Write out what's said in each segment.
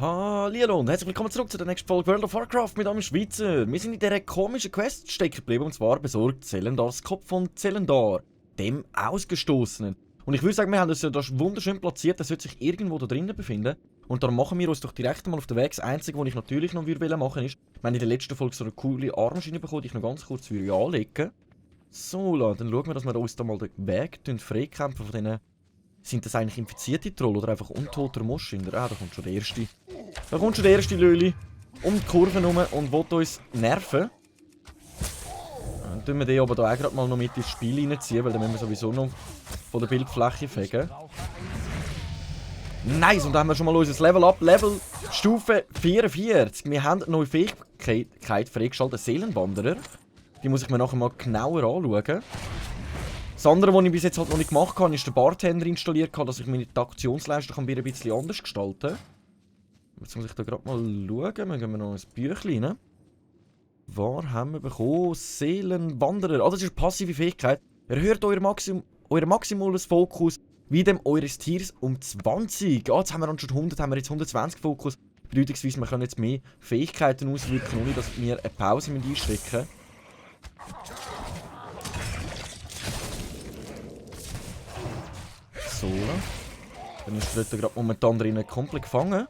Hallihallo und herzlich willkommen zurück zu der nächsten Folge World of Warcraft mit einem Schweizer. Wir sind in dieser komischen Quest stecken geblieben und zwar besorgt Zelendars Kopf von Zelendar, dem Ausgestoßenen. Und ich würde sagen, wir haben das ja da wunderschön platziert, das wird sich irgendwo da drinnen befinden. Und darum machen wir uns doch direkt mal auf den Weg. Das Einzige, was ich natürlich noch machen würde, ist, wir haben in der letzten Folge so eine coole Armschiene bekommen, die ich noch ganz kurz anlegen. So, dann schauen wir, dass wir uns da mal den Weg freikämpfen von diesen... Sind das eigentlich infizierte Troll oder einfach untoter Moschkinder? Ah, da kommt schon der erste. Da kommt schon der erste Löli um die Kurve herum und will uns nerven. Dann tun wir den aber da auch gerade mal noch mit ins Spiel reinziehen, weil dann müssen wir sowieso noch von der Bildfläche fegen. Nice, und dann haben wir schon mal unser Level Up, Level Stufe 44. Wir haben eine neue Fähigkeit freigeschaltet, Seelenwanderer. Die muss ich mir nachher mal genauer anschauen. Das andere, was ich bis jetzt halt noch nicht gemacht habe, ist der Bartender installiert, dass ich meine Aktionsleiste ein bisschen anders gestalten kann. Jetzt muss ich da gerade mal schauen. Wir gehen noch ein Büchlein rein. Was haben wir bekommen? Seelenwanderer. Ah, das ist eine passive Fähigkeit. Erhöht euer maximales Fokus wie dem eures Tiers um 20. Ah, jetzt haben wir anstatt 100, haben wir jetzt 120 Fokus. Bedeutungsweise, wir können jetzt mehr Fähigkeiten auswirken, ohne dass wir eine Pause einstecken müssen. So. Dann ist der gerade momentan drinnen komplett gefangen.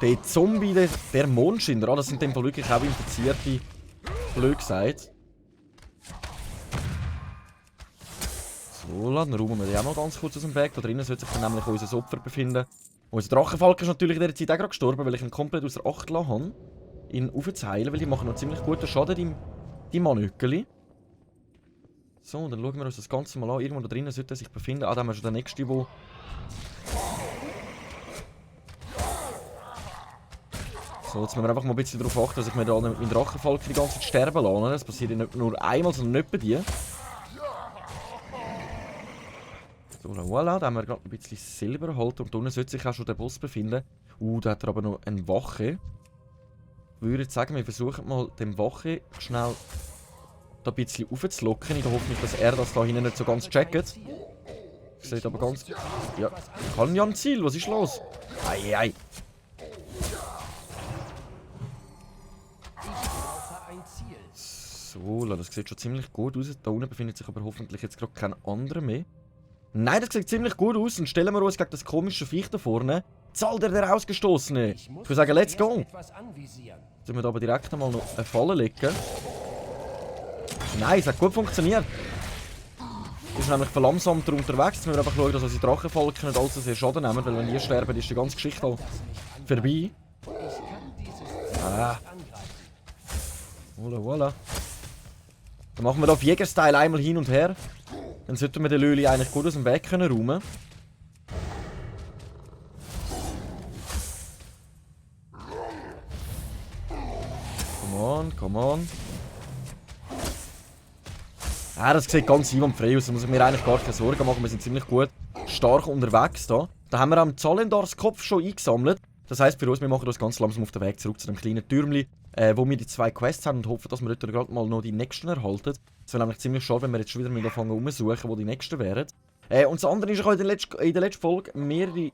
Der Zombie, der Mondschinner, das sind in dem Fall wirklich auch infizierte, blöd gesagt. So, dann räumen wir den auch noch ganz kurz aus dem Weg. Da drinnen sollte sich dann nämlich unser Opfer befinden. Unser Drachenfalk ist natürlich in dieser Zeit auch gerade gestorben, weil ich ihn komplett außer Acht gelassen habe. Ihn aufzuheilen, weil die machen noch ziemlich guten Schaden, die Manöckeli. So, dann schauen wir uns das Ganze mal an. Irgendwo da drinnen sollte er sich befinden. Ah, da haben wir schon den nächsten, wo... So, jetzt müssen wir einfach mal ein bisschen darauf achten, dass ich mir da mit meinem Drachenfalk die ganze Zeit sterben lasse. Das passiert nicht nur einmal, sondern nicht bei dir. So, voilà, da haben wir gerade ein bisschen Silber erhalten. Und da unten sollte sich auch schon der Boss befinden. Da hat er aber noch eine Wache. Ich würde jetzt sagen, wir versuchen mal den Wache schnell... da ein bisschen aufzulocken, in der Hoffnung, dass er das da hinten nicht so ganz checkt. Sieht aber ganz... Ja, kann ja ein Ziel, was ist los? Ei. So, das sieht schon ziemlich gut aus. Da unten befindet sich aber hoffentlich jetzt gerade kein anderer mehr. Nein, das sieht ziemlich gut aus. Dann stellen wir uns gegen das komische Viech da vorne. Zahl der Ausgestoßene. Ich würde sagen, let's go. Jetzt müssen wir da aber direkt mal noch eine Falle legen. Nein, es hat gut funktioniert. Ist nämlich verlangsamter unterwegs. Jetzt müssen wir einfach schauen, dass unsere Drachenfalken nicht allzu sehr Schaden nehmen, weil wenn die sterben, ist die ganze Geschichte auch vorbei. Ah. Voilà. Dann machen wir da auf Jäger-Style einmal hin und her. Dann sollten wir den Löli eigentlich gut aus dem Weg können räumen. Come on. Ja, das sieht ganz einwandfrei aus. Da muss ich mir eigentlich gar keine Sorgen machen. Wir sind ziemlich gut stark unterwegs da. Da haben wir am Zelendars Kopf schon eingesammelt. Das heisst für uns, wir machen uns ganz langsam auf den Weg zurück zu dem kleinen Türmli, wo wir die 2 Quests haben und hoffen, dass wir dort gerade mal noch die nächsten erhalten. Es wäre nämlich ziemlich schade, wenn wir jetzt schon wieder anfangen umsuchen, wo die nächsten wären. Und das andere ist auch in der letzten Folge mehrere...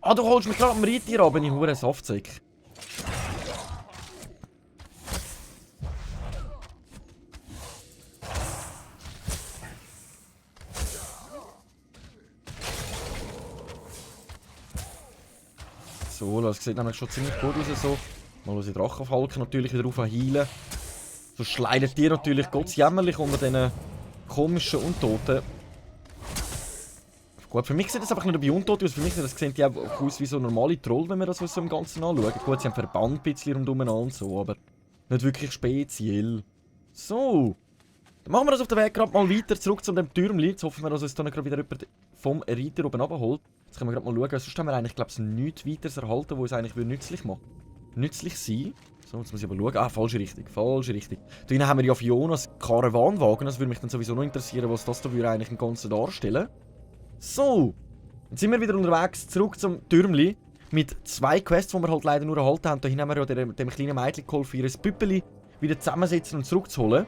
Ah, du holst mich gerade am Reittier ab, wenn ich hure Saftsäck. So, das sieht nämlich schon ziemlich gut aus. So. Mal unsere Drachenfalken natürlich wieder heilen. So schleidet die natürlich gottsjämmerlich unter diesen komischen Untoten. Gut, für mich sieht das einfach nicht wie Untote aus. Für mich sehen die auch aus wie so normale Troll, wenn wir das so im Ganzen anschauen. Gut, sie haben Verband ein bisschen rundum und so, aber nicht wirklich speziell. So. Dann machen wir das auf dem Weg gerade mal weiter zurück zu dem Türmli. Jetzt hoffen wir, dass uns dann gerade wieder jemand vom Reiter oben abholt. Jetzt können wir gerade mal schauen. Sonst haben wir eigentlich, glaube ich, nichts weiteres erhalten, was uns eigentlich nützlich macht. Nützlich sein. So, jetzt muss ich aber schauen. Ah, falsche Richtung. Da hinten haben wir ja Fionas Karawanwagen. Das würde mich dann sowieso noch interessieren, was das da eigentlich im Ganzen darstellen. So. Jetzt sind wir wieder unterwegs zurück zum Türmli. Mit 2 Quests, die wir halt leider nur erhalten haben. Da hinten haben wir ja dem kleinen Mädchen geholfen, ihr Püppeli wieder zusammensetzen und zurückzuholen.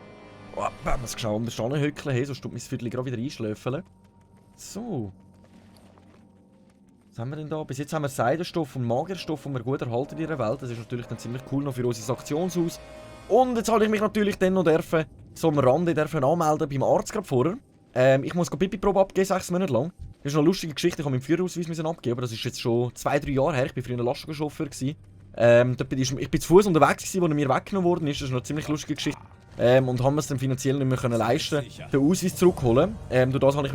Oh, wir müssen schnell anders anhöckeln, sonst tut mein Viertel gerade wieder einschläfeln. So. Was haben wir denn da? Bis jetzt haben wir Seidenstoff und Magerstoff, die wir gut erhalten in dieser Welt. Das ist natürlich dann ziemlich cool noch für unser Aktionshaus. Und jetzt habe ich mich natürlich dann noch dürfen, so am Rande dürfen anmelden beim Arzt gerade vorher. Ich muss Pipi-Probe abgeben, 6 Monate lang. Das ist noch eine lustige Geschichte, ich habe meinen Führerausweis abgeben, aber das ist jetzt schon 2-3 Jahre her. Ich war früher ein Lastwagenchauffeur. Ich bin zu Fuß unterwegs, als er mir weggenommen worden ist. Das ist noch eine ziemlich lustige Geschichte. Und haben wir es dann finanziell nicht mehr können leisten, den Ausweis zurückholen. Durch das habe ich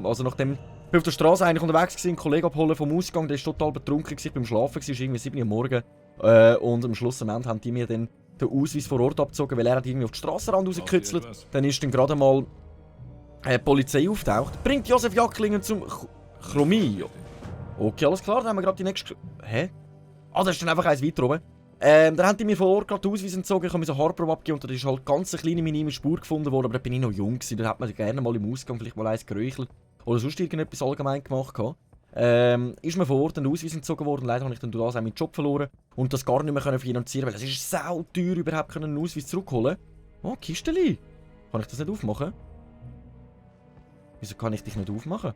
also nachdem ich auf der Straße eigentlich unterwegs war, einen Kollegen abholen vom Ausgang, der war total betrunken, ich beim Schlafen, war irgendwie 7 Uhr morgens. Und am Schluss haben die mir dann den Ausweis vor Ort abgezogen, weil er hat irgendwie auf den Strassenrand rausgekützelt. Dann ist dann gerade mal die Polizei auftaucht. Bringt Josef Jacklingen zum Chromie. Okay, alles klar, dann haben wir gerade die nächste... Hä? Ah, das ist dann einfach eins weiter oben. Dann haben die mir vor Ort gerade den Ausweis entzogen, ich habe mir so Haarprobe abgegeben und da ist halt ganz eine kleine minime Spur gefunden worden, aber da bin ich noch jung gewesen, da hat man gerne mal im Ausgang vielleicht mal eins geräuchelt oder sonst irgendetwas allgemein gemacht. Ist mir vor Ort den Ausweis entzogen worden, leider habe ich dann durch das auch meinen Job verloren und das gar nicht mehr finanzieren, weil es ist sau teuer, überhaupt einen Ausweis zurückholen. Oh, Kisteli. Kann ich das nicht aufmachen? Wieso kann ich dich nicht aufmachen?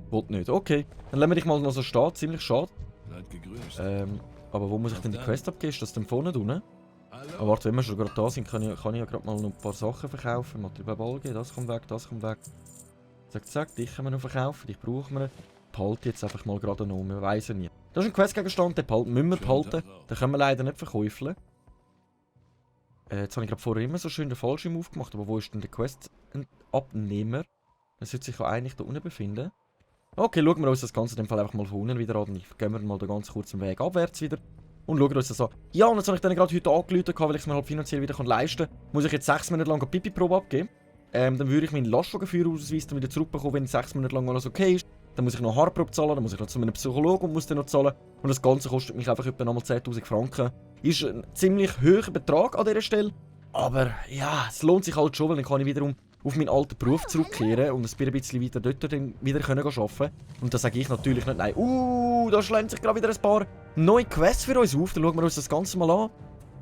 Wollt nicht, okay. Dann lassen wir dich mal noch so stehen, ziemlich schade. Aber wo muss ich denn die Quest abgeben? Ist das denn vorne unten? Aber warte, wenn wir schon gerade da sind, kann ich ja gerade mal noch ein paar Sachen verkaufen. Material geben, das kommt weg, das kommt weg. Zack, zack, dich können wir noch verkaufen, dich brauchen wir nicht. Behalte jetzt einfach mal gerade noch, man weiss ja nie. Das ist ein Questgegenstand, den müssen wir behalten. Den können wir leider nicht verkaufen. Jetzt habe ich gerade vorher immer so schön den Fallschirm aufgemacht, aber wo ist denn der Quest-Abnehmer? Der sollte sich ja eigentlich da unten befinden. Okay, schauen wir uns das Ganze in dem Fall einfach mal von unten wieder an. Gehen wir mal den ganz kurzen Weg abwärts wieder. Und schauen uns das an. Ja, und jetzt habe ich dann gerade heute angerufen, weil ich es mir halt finanziell wieder leisten kann. Muss ich jetzt 6 Monate lang eine Pipi-Probe abgeben. Dann würde ich meinen Lastwagenführerausweis dann wieder zurückbekommen, wenn 6 Monate lang alles okay ist. Dann muss ich noch Haarprobe zahlen, dann muss ich noch zu einem Psychologen und muss dann noch zahlen. Und das Ganze kostet mich einfach etwa nochmal 10'000 Franken. Ist ein ziemlich hoher Betrag an dieser Stelle. Aber ja, es lohnt sich halt schon, weil dann kann ich wiederum auf meinen alten Beruf zurückkehren und ein bisschen weiter dort dann wieder arbeiten. Und da sage ich natürlich nicht nein. Da schlänzt sich gerade wieder ein paar neue Quests für uns auf. Dann schauen wir uns das Ganze mal an.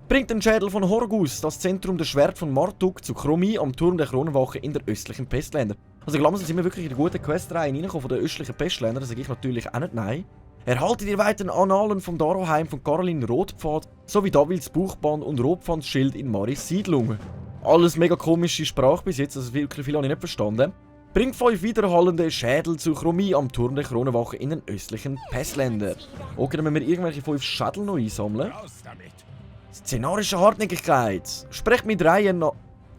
Bringt den Schädel von Horgus, das Zentrum des Schwert von Marduk, zu Chromie am Turm der Kronenwache in der östlichen Pestländer. Also langsam sind wir wirklich in der guten Questreihe reingekommen von den östlichen Pestländern. Da sage ich natürlich auch nicht nein. Erhaltet ihr weiteren Annalen vom Daroheim von Caroline Rotpfad sowie Davils Buchband und Rotpfands Schild in Maris Siedlung. Alles mega komische Sprache bis jetzt, also wirklich viel habe ich nicht verstanden. Bringt 5 widerhallende Schädel zu Chromie am Turm der Kronenwache in den östlichen Pestländern. Okay, dann müssen wir irgendwelche 5 Schädel noch einsammeln. Szenarische Hartnäckigkeit. Sprecht mit Reihen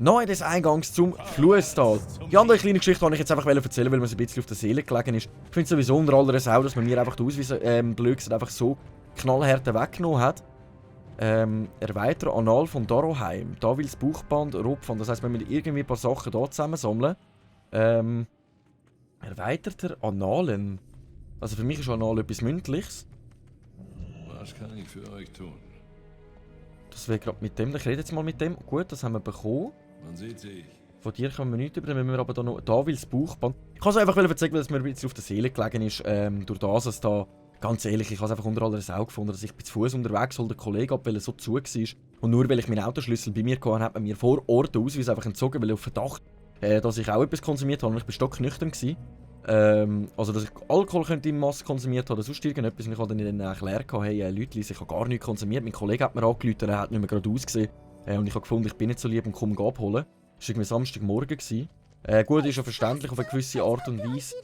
nahe des Eingangs zum Flusstal. Die andere kleine Geschichte wollte ich jetzt einfach erzählen, weil mir ein bisschen auf der Seele gelegen ist. Ich finde sowieso unter aller Sau, dass man mir einfach die Ausweise blöd einfach so knallhart weggenommen hat. Erweitern Anal von Daroheim. Davils Buchband, Rotpfand. Das heisst, wenn wir irgendwie ein paar Sachen hier zusammensammeln. Erweiterter Annalen. Also für mich ist Anal etwas Mündliches. Was kann ich für euch tun? Das wäre gerade mit dem. Ich rede jetzt mal mit dem. Gut, das haben wir bekommen. Man sieht sich. Von dir kommen wir nicht über, dann müssen wir aber da noch Davils Buchband. Ich kann es einfach erzählen, weil es mir ein bisschen auf der Seele gelegen ist. Durch das, dass da, ganz ehrlich, ich habe es einfach unter aller Sau gefunden, dass ich zu Fuß unterwegs hol, der Kollege ab, weil er so zu war. Und nur weil ich meinen Autoschlüssel bei mir hatte, hat man mir vor Ort den Ausweis einfach entzogen, weil ich auf Verdacht, dass ich auch etwas konsumiert habe. Und ich war stocknüchtern gewesen. Also, dass ich Alkohol könnte in Masse konsumiert habe, sonst irgendetwas. Und ich habe dann erklärt, hey, Leute, ich habe gar nichts konsumiert. Mein Kollege hat mir angerufen, er hat nicht mehr gerade ausgesehen. Und ich habe gefunden, ich bin nicht so lieb und komme ihn abholen. Das war irgendwie Samstagmorgen. Gut, ist ja verständlich auf eine gewisse Art und Weise.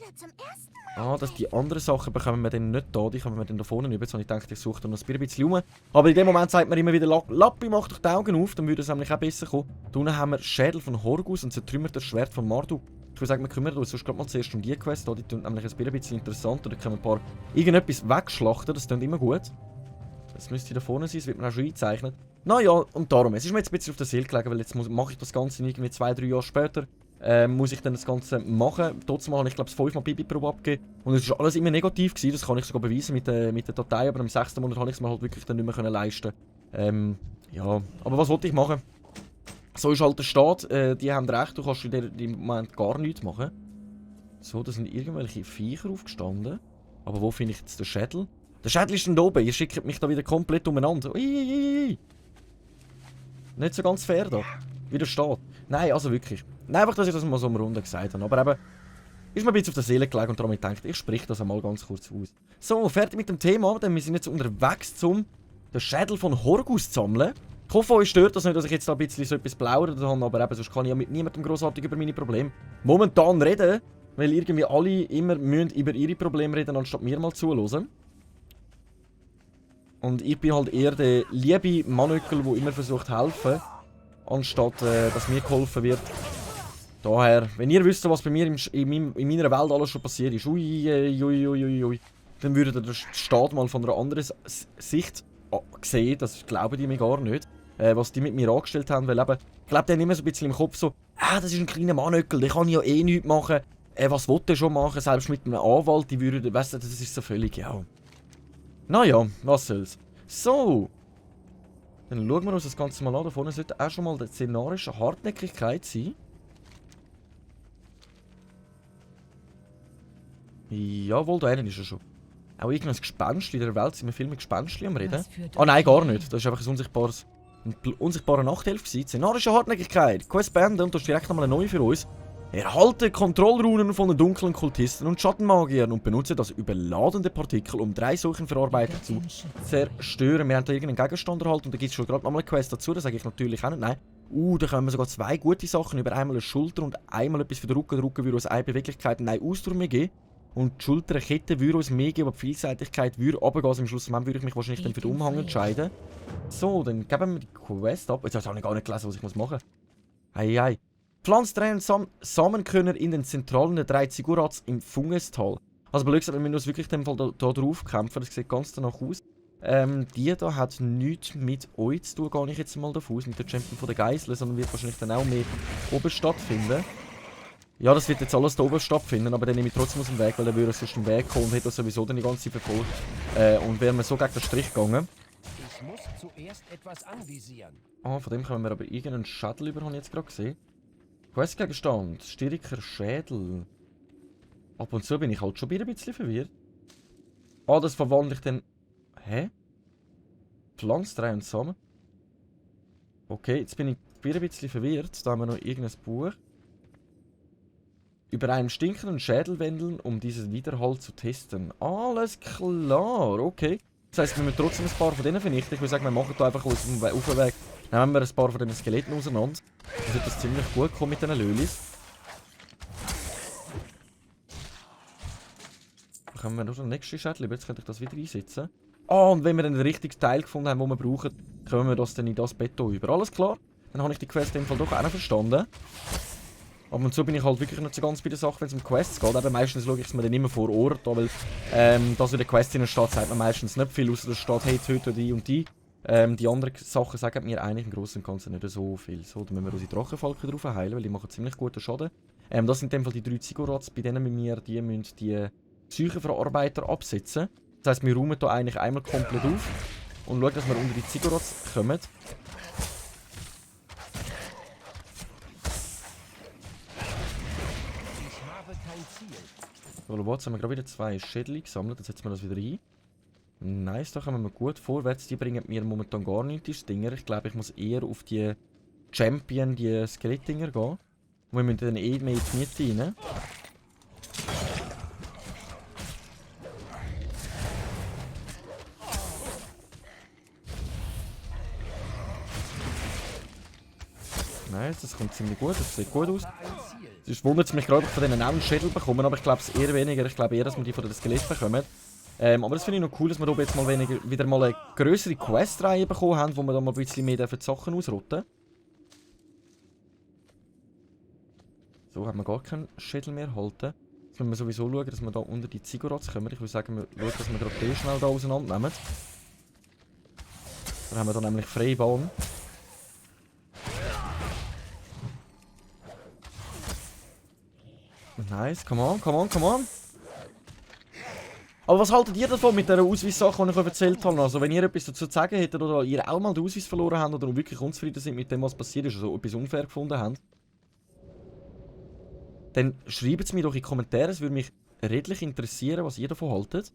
Dass die anderen Sachen bekommen wir dann nicht da, die kommen wir dann da vorne rüber. Jetzt habe ich gedacht, ich suche da noch ein bisschen rum. Aber in dem Moment sagt man immer wieder, Lappi, mach doch die Augen auf, dann würde es nämlich auch besser kommen. Da unten haben wir Schädel von Horgus und zertrümmertes Schwert von Marduk. Ich würde sagen, wir kümmern uns sonst gerade mal zuerst um die Quest. Die tun nämlich ein bisschen interessant. Da können wir ein paar irgendetwas wegschlachten, das klingt immer gut. Das müsste da vorne sein, das wird mir auch schon eingezeichnet. Naja, und darum, es ist mir jetzt ein bisschen auf der Seele gelegen, weil jetzt mache ich das Ganze irgendwie 2-3 Jahre später. Muss ich dann das Ganze machen. Trotzdem habe ich, glaube ich, 5-mal Pipi-Probe abgegeben. Und es war alles immer negativ gewesen. Das kann ich sogar beweisen mit der Datei. Aber im 6. Monat habe ich es mir halt wirklich dann nicht mehr leisten können. Ja, aber was wollte ich machen? So ist halt der Staat. Die haben recht, du kannst im Moment gar nichts machen. So, da sind irgendwelche Viecher aufgestanden. Aber wo finde ich jetzt den Schädel? Der Schädel ist dann oben. Ihr schickt mich da wieder komplett umeinander. Ui. Nicht so ganz fair da. Wie der steht. Nein, also wirklich. Nein, einfach, dass ich das mal so am Runde gesagt habe. Aber eben, ist mir ein bisschen auf der Seele gelegen und darum habe ich gedacht, ich spreche das einmal ganz kurz aus. So, fertig mit dem Thema, denn wir sind jetzt unterwegs, um den Schädel von Horgus zu sammeln. Ich hoffe, euch stört das nicht, dass ich jetzt da ein bisschen so etwas plaudern habe, aber eben, sonst kann ich ja mit niemandem grossartig über meine Probleme momentan reden, weil irgendwie alle immer müssen über ihre Probleme reden, anstatt mir mal zuhören. Und ich bin halt eher der liebe Manöckel, der immer versucht zu helfen, anstatt dass mir geholfen wird. Daher, wenn ihr wisst, was bei mir in meiner Welt alles schon passiert ist, ui, dann würdet ihr den Staat mal von einer anderen Sicht sehen, das glauben die mir gar nicht, was die mit mir angestellt haben, weil eben, ich glaube, die haben immer so ein bisschen im Kopf so, das ist ein kleiner Manöckel, der kann ja eh nichts machen, was will der schon machen, selbst mit einem Anwalt, die würden, weißt du, das ist so völlig, ja. Naja, was soll's. So. Dann schauen wir uns das Ganze mal an. Da vorne sollte auch schon mal die szenarische Hartnäckigkeit sein. Jawohl, da hinten ist er schon. Auch irgendein Gespenst in der Welt. Sind wir viel mit Gespenstchen am Reden? Ah nein, gar nicht. Das ist einfach ein unsichtbarer Nachtelf gewesen. Szenarische Hartnäckigkeit. Quest beenden und da ist direkt nochmal eine neue für uns. Erhalte Kontrollrunen von den dunklen Kultisten und Schattenmagiern und benutze das überladende Partikel, um 3 solchen Verarbeiter zu zerstören. Wir haben da irgendeinen Gegenstand erhalten und da gibt es schon gerade nochmal eine Quest dazu, das sage ich natürlich auch nicht. Nein. Da können wir sogar 2 gute Sachen über einmal eine Schulter und einmal etwas für den Rücken. Der Rücken würde uns eine Beweglichkeit und eine Ausdauer mehr geben. Und die Schulterkette würde uns mehr geben, aber die Vielseitigkeit würde runtergehen. Also am Schluss würde ich mich wahrscheinlich dann für den Umhang entscheiden. So, dann geben wir die Quest ab. Jetzt habe ich gar nicht gelesen, was ich machen muss. Ei. Pflanztränen Samenkörner in den Zentralen der 3 Zigurats im Fungestal. Also blöd gesagt, wir müssen uns wirklich in dem Fall da drauf kämpfen. Das sieht ganz danach aus. Die da hat nichts mit euch zu tun, gehe ich jetzt mal davon aus, mit der Champion von der Geiseln, sondern wird wahrscheinlich dann auch mehr oben stattfinden. Ja, das wird jetzt alles da oben stattfinden, aber dann nehme ich trotzdem aus dem Weg, weil dann würde er sonst im Weg kommen und hätte das sowieso dann die ganze Zeit verfolgt. Und wären wir so gegen den Strich gegangen. Ich muss zuerst etwas anvisieren. Von dem können wir aber irgendeinen Schädel über, habe ich jetzt gerade gesehen. Questgegenstand, Stiriker Schädel. Ab und zu bin ich halt schon ein bisschen verwirrt. Das verwandle ich dann... Hä? Pflanztränen und Samen? Okay, jetzt bin ich ein bisschen verwirrt. Da haben wir noch irgendein Buch. Über einen stinkenden Schädel wendeln, um diesen Widerhall zu testen. Alles klar, okay. Das heisst, wir müssen trotzdem ein paar von denen vernichten. Ich würde sagen, wir machen da einfach auf dem Weg. Nehmen wir ein paar von diesen Skeletten auseinander. Dann wird das ziemlich gut kommen mit diesen Lölis. Dann können wir noch den nächsten Schädel. Jetzt könnte ich das wieder einsetzen. Und wenn wir dann den richtigen Teil gefunden haben, den wir brauchen, können wir das dann in das Bett hier über. Alles klar? Dann habe ich die Quest in dem Fall doch auch noch verstanden. Ab und zu bin ich halt wirklich nicht so ganz bei der Sache, wenn es um Quests geht. Aber meistens schaue ich es mir dann immer vor Ort, weil das in der Quest in der Stadt sagt man meistens nicht viel, außer der Stadt, hey, töte die und die. Die anderen Sachen sagen mir eigentlich im Großen und Ganzen nicht so viel. So, dann müssen wir unsere Drachenfalken drauf heilen, weil die machen ziemlich guten Schaden. Das sind in dem Fall die 3 Zigurats, bei denen wir die Psychenverarbeiter absetzen. Das heisst, wir räumen hier eigentlich einmal komplett auf und schauen, dass wir unter die Zigurats kommen. So, jetzt haben wir gerade wieder 2 Schädel gesammelt, jetzt setzen wir das wieder ein. Nice, da kommen wir gut vorwärts. Die bringen mir momentan gar nichts, die Dinger. Ich glaube, ich muss eher auf die Champion, die Skelettdinger gehen. Und wir müssen dann eh mehr in die Mitte rein. Nice, das kommt ziemlich gut, das sieht gut aus. Es wundert mich gerade, ob wir von denen auch einen Schädel bekommen, aber ich glaube es eher weniger. Ich glaube eher, dass wir die von den Skeletten bekommen. Aber das finde ich noch cool, dass wir hier jetzt mal wieder mal eine grössere Questreihe bekommen haben, wo wir da mal ein bisschen mehr die Sachen ausrotten. So, haben wir gar keinen Schädel mehr halten. Jetzt müssen wir sowieso schauen, dass wir da unter die Zigurats kommen. Ich würde sagen, wir schauen, dass wir gerade den schnell da auseinandernehmen. Dann haben wir da nämlich freie Bahn. Nice, come on. Aber was haltet ihr davon mit dieser Ausweissache, die ich euch erzählt habe? Also wenn ihr etwas dazu zu sagen hättet oder ihr auch mal den Ausweis verloren habt oder wirklich unzufrieden seid mit dem, was passiert ist, also etwas unfair gefunden habt, dann schreibt es mir doch in die Kommentare, es würde mich redlich interessieren, was ihr davon haltet.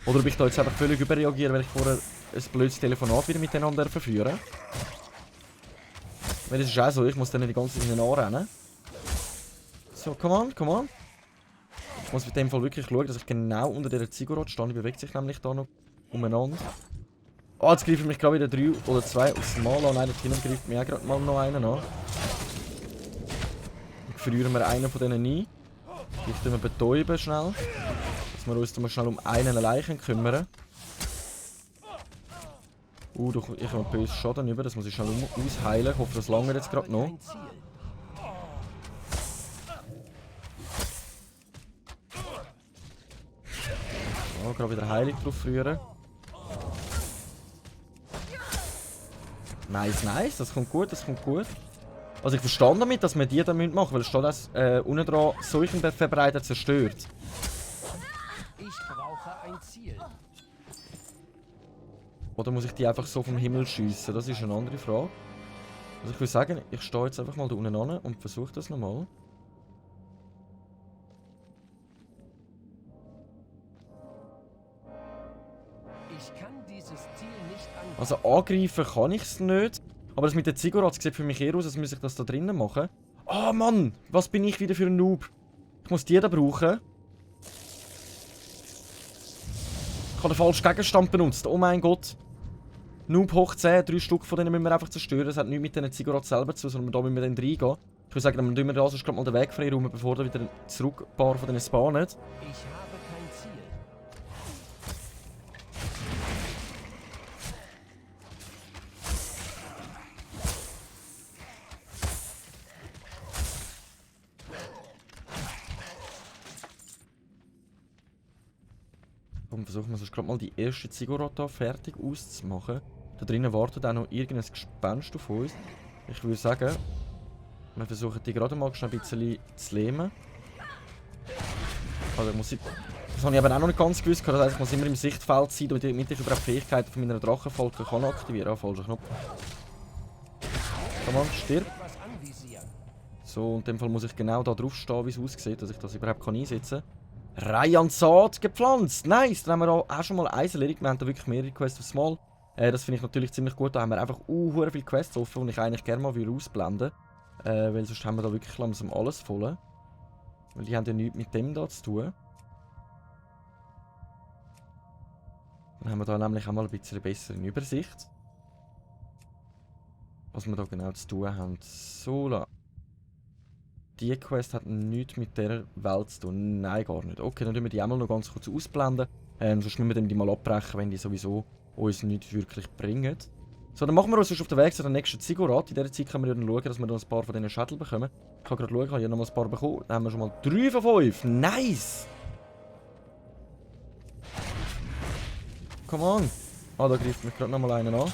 Oder ob ich da jetzt einfach völlig überreagiere, weil ich vorher ein blödes Telefonat wieder miteinander verführen. Weil das ist auch so, ich muss dann die ganze Zeit anrennen. So, come on. muss in dem Fall wirklich schauen, dass ich genau unter dieser Ziggurat stehe. Die bewegt sich nämlich da noch umeinander. Ah, jetzt greifen mich gerade wieder 3 oder 2 aufs Mal an. Nein, der Tino greift mir auch gerade mal noch einen an. Dann verlieren wir einen von denen ein. Ich tue betäuben schnell. Dass wir uns mal schnell um einen allein kümmern. Ich habe böse Schaden über. Das muss ich schnell ausheilen. Ich hoffe, das lange jetzt gerade noch. Kein Ziel. So, gerade wieder Heilung drauf rühren. Nice, nice. Das kommt gut, das kommt gut. Also ich verstehe damit, dass wir die dann machen müssen, weil es steht das unten dran, solchen Verbreiter zerstört. Ich brauche ein Ziel. Oder muss ich die einfach so vom Himmel schiessen? Das ist eine andere Frage. Also ich würde sagen, ich stehe jetzt einfach mal da unten an und versuche das nochmal. Ich kann dieses Ziel nicht angreifen. Also angreifen kann ich es nicht. Aber das mit den Ziggurat sieht für mich eher aus, als müsste ich das da drinnen machen. Ah, Mann! Was bin ich wieder für ein Noob? Ich muss die da brauchen. Ich habe den falschen Gegenstand benutzt. Oh mein Gott. Noob hoch 10, 3 Stück von denen müssen wir einfach zerstören. Das hat nichts mit den Ziggurat selber zu, sondern da müssen wir dann reingehen. Ich würde sagen, dann tun wir da sonst gerade mal den Weg freiräumen, bevor da wieder zurück ein paar von denen spawnen. Ich habe kein Ziel. Komm, versuchen wir sonst gerade mal die erste Ziggurat da fertig auszumachen. Da drinnen wartet auch noch irgendein Gespenst auf uns. Ich würde sagen, wir versuchen die gerade mal schnell ein bisschen zu lähmen. Also das habe ich aber auch noch nicht ganz gewusst. Das heisst, ich muss immer im Sichtfeld sein, damit ich überhaupt Fähigkeiten von meiner Drachenfolge kann aktivieren kann. Falscher Knopf. Komm on, stirb. Etwas anvisieren. So, in dem Fall muss ich genau da drauf stehen, wie es aussieht, dass ich das überhaupt einsetzen kann. Reihe an Saat gepflanzt. Nice, dann haben wir auch schon mal eins erledigt. Wir haben da wirklich mehrere Quests aufs Mal. Das finde ich natürlich ziemlich gut. Da haben wir einfach viele Quests offen, die ich eigentlich gerne mal ausblenden würde. Weil sonst haben wir da wirklich langsam alles voll. Weil die haben ja nichts mit dem da zu tun. Dann haben wir da nämlich auch mal ein bisschen bessere Übersicht. Was wir da genau zu tun haben. So, die Quest hat nichts mit dieser Welt zu tun. Nein, gar nicht. Okay, dann tun wir die einmal noch ganz kurz ausblenden. Sonst müssen wir dann die mal abbrechen, wenn die sowieso uns nichts wirklich bringen. So, dann machen wir uns auf den Weg zu der nächsten Ziggurat. In dieser Zeit können wir dann schauen, dass wir noch ein paar von diesen Schädeln bekommen. Ich kann gerade schauen, ich habe ja noch mal ein paar bekommen. Dann haben wir schon mal 3 von 5. Nice! Come on! Ah, da greift mich gerade noch mal einen an.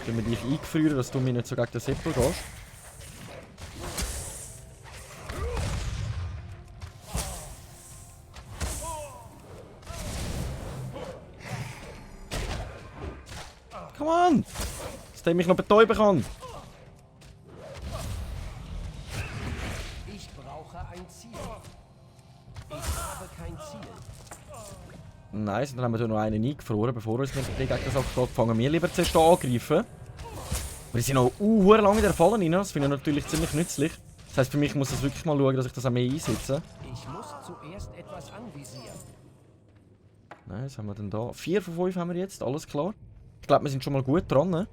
Wenn wir dich eingefrieren, dass du mir nicht so gegen den Seppel gehst. Come on! Dass der mich noch betäuben kann. Ich brauche ein Ziel. Ich habe kein Ziel. Nice, und dann haben wir hier noch einen eingefroren, bevor uns nicht gegen das abgeht. Fangen wir lieber zuerst angreifen. Aber die sind noch lange in der Falle rein. Das finde ich natürlich ziemlich nützlich. Das heisst, für mich muss ich wirklich mal schauen, dass ich das auch mehr einsetze. Ich muss zuerst etwas anvisieren. Nice, haben wir denn da? 4 von 5 haben wir jetzt, alles klar. Ich glaube, wir sind schon mal gut dran. Ne?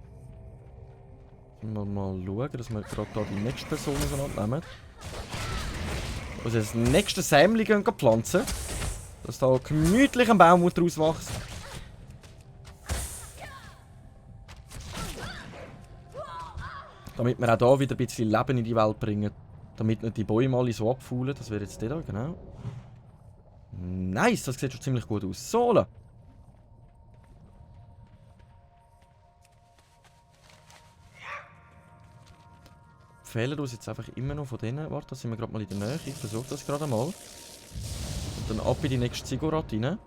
Mal schauen, dass wir gerade da die nächste Person auseinandernehmen. Also das nächste Sämli pflanzen. Dass da gemütlich ein Baum daraus wächst. Damit wir auch hier wieder ein bisschen Leben in die Welt bringen. Damit nicht die Bäume alle so abfaulen. Das wäre jetzt der da, genau. Nice, das sieht schon ziemlich gut aus. So, fehlen uns jetzt einfach immer noch von denen. Warte, da sind wir gerade mal in der Nähe. Ich versuche das gerade mal. Und dann ab in die nächste Ziggurat rein.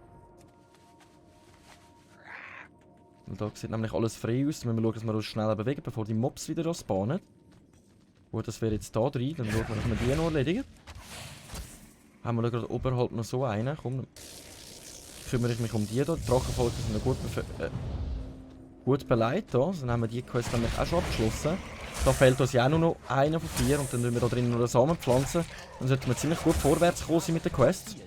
Weil da sieht nämlich alles frei aus. Dann müssen wir schauen, dass wir uns schneller bewegen, bevor die Mobs wieder spawnen. Gut, das wäre jetzt da drin. Dann schauen wir, dass wir die noch erledigen. Haben wir da gerade oberhalb noch so einen. Komm, dann kümmere ich mich um die da. Die Drachenfolge sind noch gut gut beleidigt hier. Dann haben wir die Quest nämlich auch schon abgeschlossen. Da fehlt uns ja auch nur noch einer von 4 und dann tun wir da drinnen noch einen Samen pflanzen. Dann sollten wir ziemlich gut vorwärts kommen mit der Quest.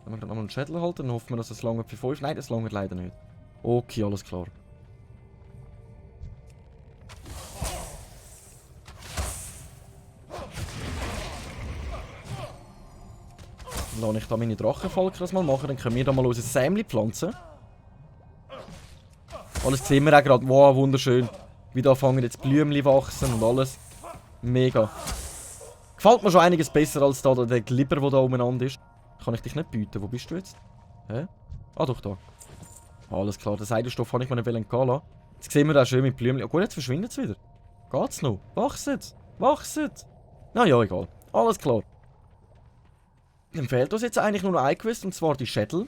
Dann wir nochmal einen Schädel halten, dann hoffen wir, dass es lange für 5. Nein, das lange leider nicht. Okay, alles klar. Dann lasse ich da meine Drachenfalken das mal machen, dann können wir da mal unser Sämli pflanzen. Alles sehen wir auch gerade. Wow, wunderschön. Wie da fangen jetzt Blümchen wachsen und alles. Mega. Gefällt mir schon einiges besser als da der Glibber, der da umeinander ist. Kann ich dich nicht bieten? Wo bist du jetzt? Hä? Ah, doch da. Alles klar, den Seidenstoff habe ich mir nicht gehen lassen. Jetzt sehen wir da schön mit Blümchen. Oh, gut, jetzt verschwindet es wieder. Geht's noch? Wachset! Wachset! Na ja, egal. Alles klar. Dann fehlt uns jetzt eigentlich nur noch ein Quest, und zwar die Schädel.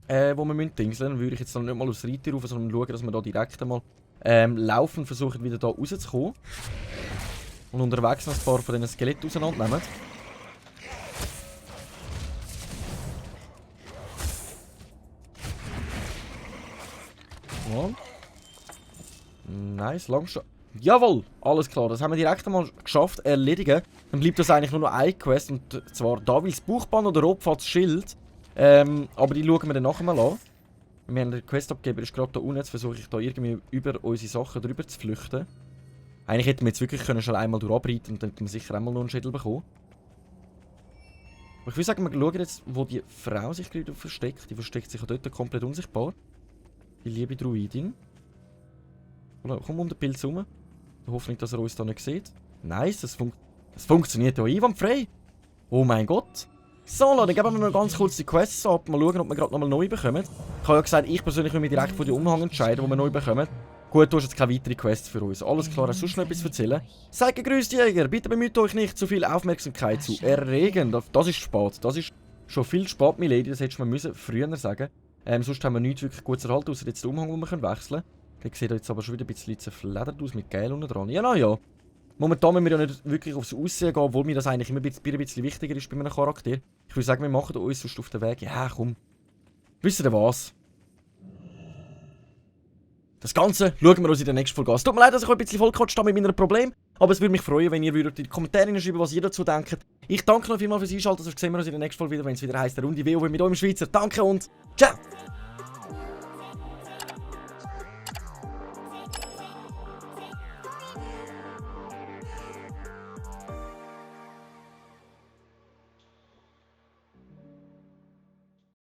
Wo wir dingseln. Dann würde ich jetzt dann nicht mal aufs Reiter rauf, sondern schauen, dass wir da direkt einmal laufen versuchen, wieder da rauszukommen. Und unterwegs noch ein paar von diesen Skeletten auseinandernehmen. Ja. Nice, langsam. Jawohl, alles klar, das haben wir direkt einmal geschafft, erledigen. Dann bleibt das eigentlich nur noch eine Quest, und zwar Davils Bauchband oder Opfats Schild. Aber die schauen wir dann nachher mal an. Wir haben den Questabgeber, ist gerade da unten, jetzt versuche ich da irgendwie über unsere Sachen drüber zu flüchten. Eigentlich hätten wir jetzt wirklich können schon einmal durchabreiten und dann hätten wir sicher einmal noch einen Schädel bekommen. Aber ich würde sagen, wir schauen jetzt, wo die Frau sich gerade versteckt. Die versteckt sich ja dort komplett unsichtbar. Die liebe Druidin. Komm um den Pilz rum. Hoffentlich, dass er uns da nicht sieht. Nice, das funktioniert ja einwandfrei. Oh mein Gott. So, dann geben wir noch ganz kurz die Quests ab. Mal schauen, ob wir gerade nochmal neu bekommen. Ich habe ja gesagt, ich persönlich will mich direkt von den Umhang entscheiden, die wir neu bekommen. Gut, du hast jetzt keine weitere Quests für uns. Alles klar, hast du sonst noch etwas zu erzählen? Seid gegrüßt, Jäger. Bitte bemüht euch nicht, zu viel Aufmerksamkeit zu erregen. Das ist spät. Das ist schon viel spät, my Lady. Das hättest du mir früher sagen müssen. Sonst haben wir nichts wirklich gut erhalten, außer jetzt den Umhang, den wir wechseln können. Der sieht jetzt aber schon wieder ein bisschen zerfledert aus mit Gel unten dran. Ja, naja. Momentan müssen wir ja nicht wirklich aufs Aussehen gehen, obwohl mir das eigentlich immer ein bisschen wichtiger ist bei einem Charakter. Ich würde sagen, wir machen uns sonst auf den Weg. Ja, komm. Wisst ihr was? Das Ganze schauen wir uns in der nächsten Folge an. Es tut mir leid, dass ich ein bisschen vollgequatscht habe mit meinem Problem. Aber es würde mich freuen, wenn ihr in die Kommentare schreiben, was ihr dazu denkt. Ich danke noch vielmals fürs Einschalten. Sonst sehen wir uns in der nächsten Folge wieder, wenn es wieder heisst, der Runde WoW mit eurem Schweizer. Danke und ciao!